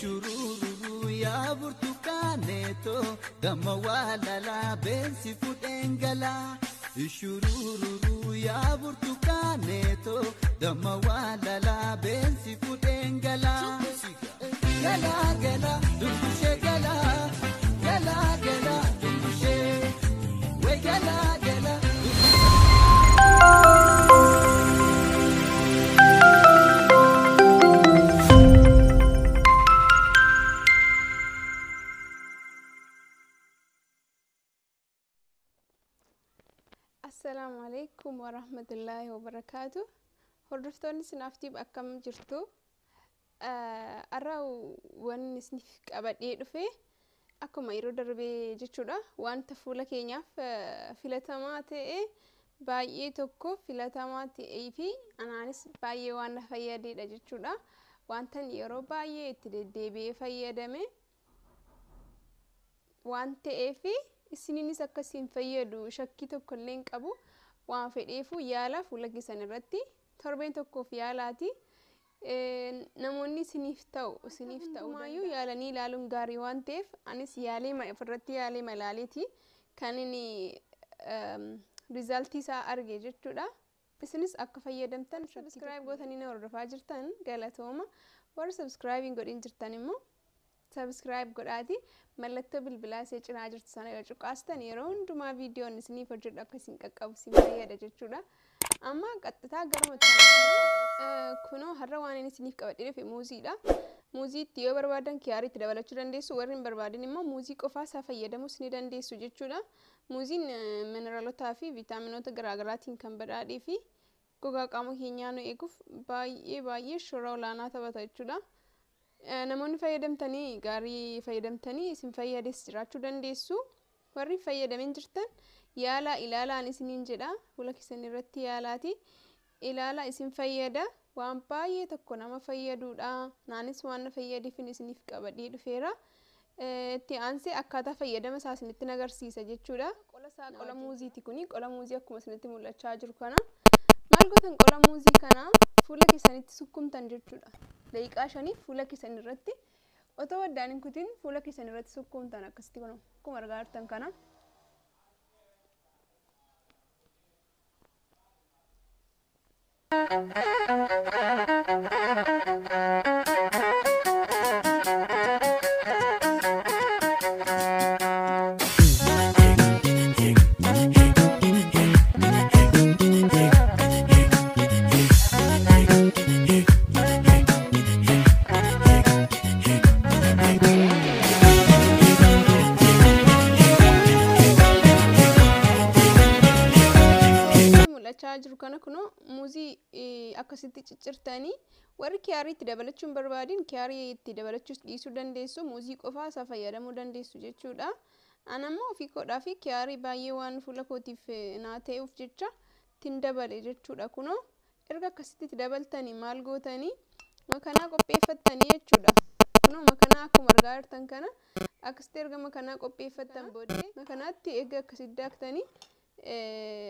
Ishurururu yaa burtukaneeto damma waalala beensi fudheen galaa. Ishurururu yaa burtukaneeto damma waalala beensi fudheen galaa. Galaa galaa dubbishee galaa galaa galaa dubbishee wee galaa galaa. Assalaamu alaikum warahmatullaahi wabarakaatu. Hordoftoonni sinaaftiif akkam jirtu? Har'a wanni isiniif qabadhee dhufe akkuma yeroo darbee jechuudha. Wanta fuula keenyaaf filatamaa ta'e, baay'ee tokko filatamaa ta'ee fi anaanis baay'ee waan na fayyadedha jechuudha. Wantan yeroo baay'ee itti deddeebi'ee fayyadame waan ta'eef isiniinis akkasiin fayyadu shakkii tokko illee hin qabu. Waan fedheefu yaala fuula keessan irratti torbeen tokkoof yaalaati. Namoonni isiniif ta'u maayyuu yaalanii ilaaluun gaarii waan ta'eef anis yaalee ofirratti yaalee malaaleeti kan inni resultii isaa arge jechuudha. Isinis akka fayyadamtan subscribe gootanii na hordofaa jirtan galatooma. Warri subscribe hin godhin jirtan immoo subscribe godhaati mallattoo bilbilaa isee cinaa jirtu sana yoo cuqaastan yeroo hundumaa viidiyoon isiniif hojjedhu akka isin qaqqabu isin fayyada jechuudha. Amma qaxxitaa gara kunoo har'a waan inni isiniif qabadhee dhufe muuziidha. Muuziitti yoo barbaadan kiyaarii itti dabalachuu dandeessu, warri hin barbaadin immoo muuzii qofaa isaa fayyadamuus ni dandeessu jechuudha. Muuziin mineralotaa fi viitaaminoota garaagaraatiin kan badhaadhee fi gogaa qaama keenyaa nu eeguuf baay'ee baay'ee shoora olaanaa taphata jechuudha. Namoonni fayyadamtanii gaarii fayyadamtanii isin fayyades jiraachuu dandeessu. Warri fayyadamin jirtan yaalaa ilaalaan isiniin jedha. Fuula keessan irratti yaalaati. Ilaalaa, isin fayyada. Waan baay'ee tokko nama fayyaduudha. Naanis waan na fayyadeefin isiniif qabadhee dhufeera. Itti aansee akkaataa fayyadama isaa isinitti agarsiisa jechuudha. Qola isaa qola muuziiti kuni. Qola muuzii akkuma isinitti mul'achaa jiru kana. Maal gootan? Qola muuzii kana fuula keessanitti sukkumtan jechuudha. Daqiiqaa 5 fuula keessan irratti otoo addaan hin kutin fuula keessan irratti sukkumtan akkasitti kun akkuma argaa jirtan kana. Mul'achaa jiru kana kunoo muuzii akkasitti ciccirtanii, warri kiyaarii itti dabalachuu hin barbaadin kiyaarii itti dabalachuus dhiisuu dandeessu, muuzii qofaa isaa fayyadamuu dandeessu jechuudha. Ani ammoo ofii koodhaa fi kiyaarii baay'ee waan fuula kootiif naa ta'uuf jecha ittiin dabale jechuudha. Kunoo erga akkasitti itti dabaltanii maal gootanii? Makanaa qopheeffattanii jechuudha. Kunoo makanaa akkuma argaa jirtan kana akkasitti erga makanaa qopheeffattan booddee makanaatti erga akkasitti daaktanii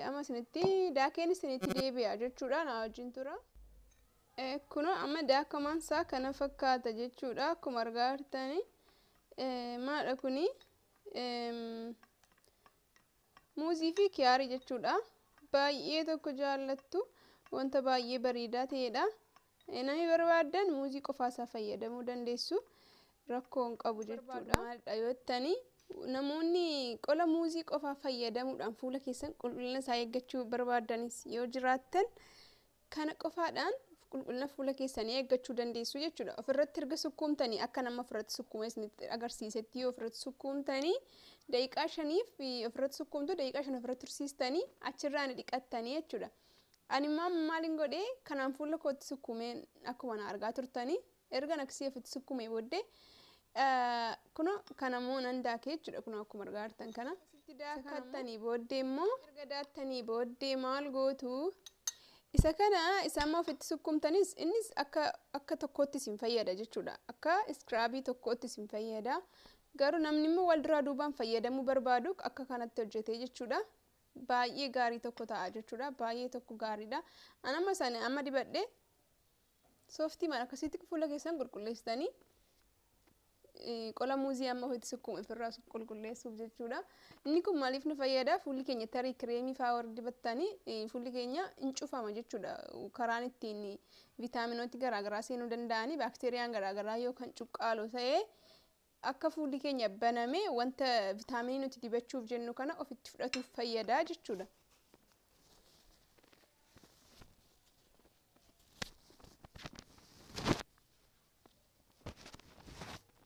amma isinitti daakeen isinitti deebi'a jechuudha, na wajjin tura. Kunoo amma daakamaan isaa kana fakkaata jechuudha, akkuma argaa jirtanii. Maadha kuni? Muuzii fi kiyaarii jechuudha. Baay'ee tokko jaallattu, wanta baay'ee bareedaa ta'edha. Namni barbaadan muuzii qofaa isaa fayyadamuu dandeessu. Rakkoo hin qabu jechuudha. Maalidha yoo jettanii, namoonni qola muuzii qofaa fayyadamuudhaan fuula keessan qulqullina isaa eeggachuu barbaadanis yoo jiraattan kana qofaadhaan qulqullina fuula keessanii eeggachuu dandeessu jechuudha. Ofirratti erga sukkuumtanii akka nama ofirratti sukkuume isinitti agarsiisetti yoo ofirratti sukkuumtanii daqiiqaa 5f ofirratti sukkuumtu, daqiiqaa 5 ofirratti tursiistanii achirraan dhiqattanii jechuudha. Ani immoo maalin godhee? Kanaan fuula kootti sukkuumeen akkuma na argaa turtanii erga akkasii ofitti sukkuumee booddee kunoo kanammoo nan daakee jechuudha, kunoo akkuma argaa jirtan kana. Daakattanii booddee immoo, erga daattanii booddee maal gootu? Isa kana isa amma ofitti sukkuumtanis innis akka tokkootti isin fayyada jechuudha. Akka scrubii tokkootti isin fayyada. Garuu namni immoo wal duraa duubaan fayyadamuu barbaadu akka kanatti hojjetee jechuudha. Baay'ee gaarii tokko ta'a jechuudha. Baay'ee tokko gaariidha. An amma sana amma dibadhee sooftii maal akkasitti fuula keessan qulqulleessitanii Qola muuzii amma ofitti sukkuuma ofirraa qulqulleessuuf jechuudha. Inni kun maaliif nu fayyada? Fuulli keenya tarii kireemii fa'aa warri dibattanii fuulli keenya hin cufama jechuudha. Karaan ittiin viitaaminooti garaagaraa seenuu danda'anii baakteeriyaan garaagaraa yoo kan cuqqaalu ta'ee akka fuulli keenya baname wanta viitaaminii nuti dibachuuf jennu kana ofitti fudhatuuf fayyada jechuudha.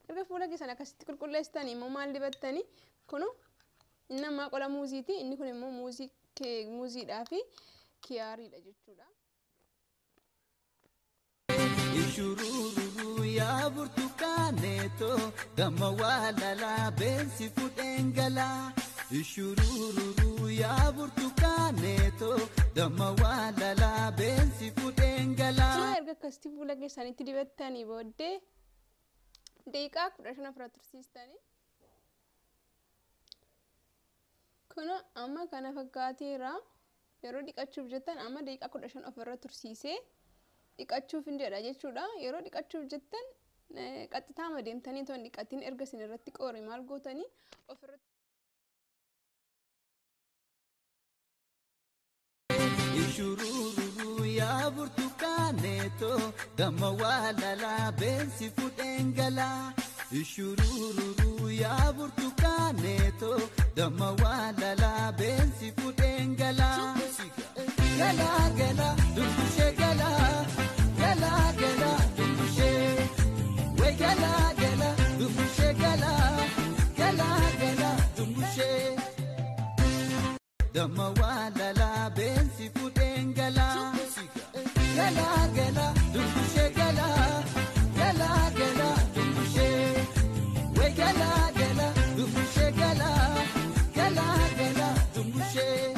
Erga fuula keessan akkasitti qulqulleessitanii immoo maal dibattanii kunu inni ammaa qola muuziiti inni kun immoo muuziidhaa fi kiyaariidha jechuudha. Ishurururu yaa burtukaneeto damma waalala beensi fudheen galaa. Ishurururu yaa burtukaneeto damma waalala beensi fudheen galaa. Erga akkasitti fuula keessanitti dibattanii booddee daqiiqaa 15 ofirra tursiistanii. Kun amma kana fakkaateera. Yeroo dhiqachuuf jettan amma daqiiqaa 15 ofirra tursiisee dhiqachuuf hin jedha jechuudha. Yeroo dhiqachuuf jettan qaxxitaama deemtanii otoo hin dhiqatiin erga isin irratti qoore maal gootanii ofirra. Ishurururu yaa burtukaneeto damma waalala beensi fudheen galaa. Ishurururu yaa burtukaneeto damma waalala beensi fudheen galaa. Galaa galaa dubbishee galaa galaa galaa dubbishee wee galaa galaa dubbishee galaa galaa galaa dubbishee. Damma waalala beensi fudheen galaa. Galaa galaa dubbishee galaa galaa galaa dubbishee wee galaa galaa dubbishee galaa galaa galaa dubbishee.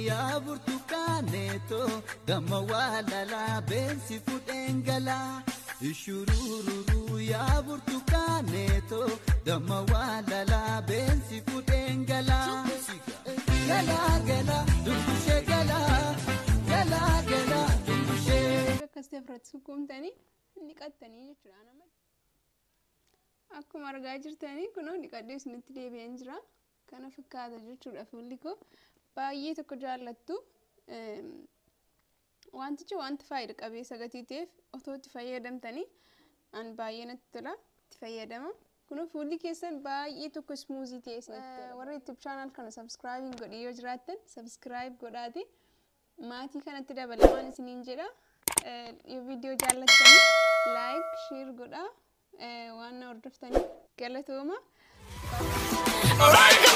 Yaa burtukaneeto damma waalala beensi fudheen galaa. Ishurururu yaa burtukaneeto damma waalala beensi fudheen galaa. Galaa galaa dubbishee galaa galaa galaa dubbishee. Akkasitti ofirratti sukkuumtanii dhiqattanii jechuudha. Akkuma argaa jirtanii kunoo dhiqadhee isinitti deebi'een jira. Kana fakkaata jechuudha fuulli koo. Baay'ee tokko jaallattu. Wantichi wanta faayida qabeessa gatii ta'eef otoo itti fayyadamtanii an baay'ee natti tola itti fayyadama. Kun fuulli keessan baay'ee tokko ismuuzii ta'e isinitti tola. Warri YouTube channel kana subscribe hin godhin yoo jiraattan subscribe godhaati. Maatii kanatti dabalamaan isiniin jedha. Yoo viidiyoo jaallattanii like, share godhaa. Waan na hordoftaniif galatooma. Alright.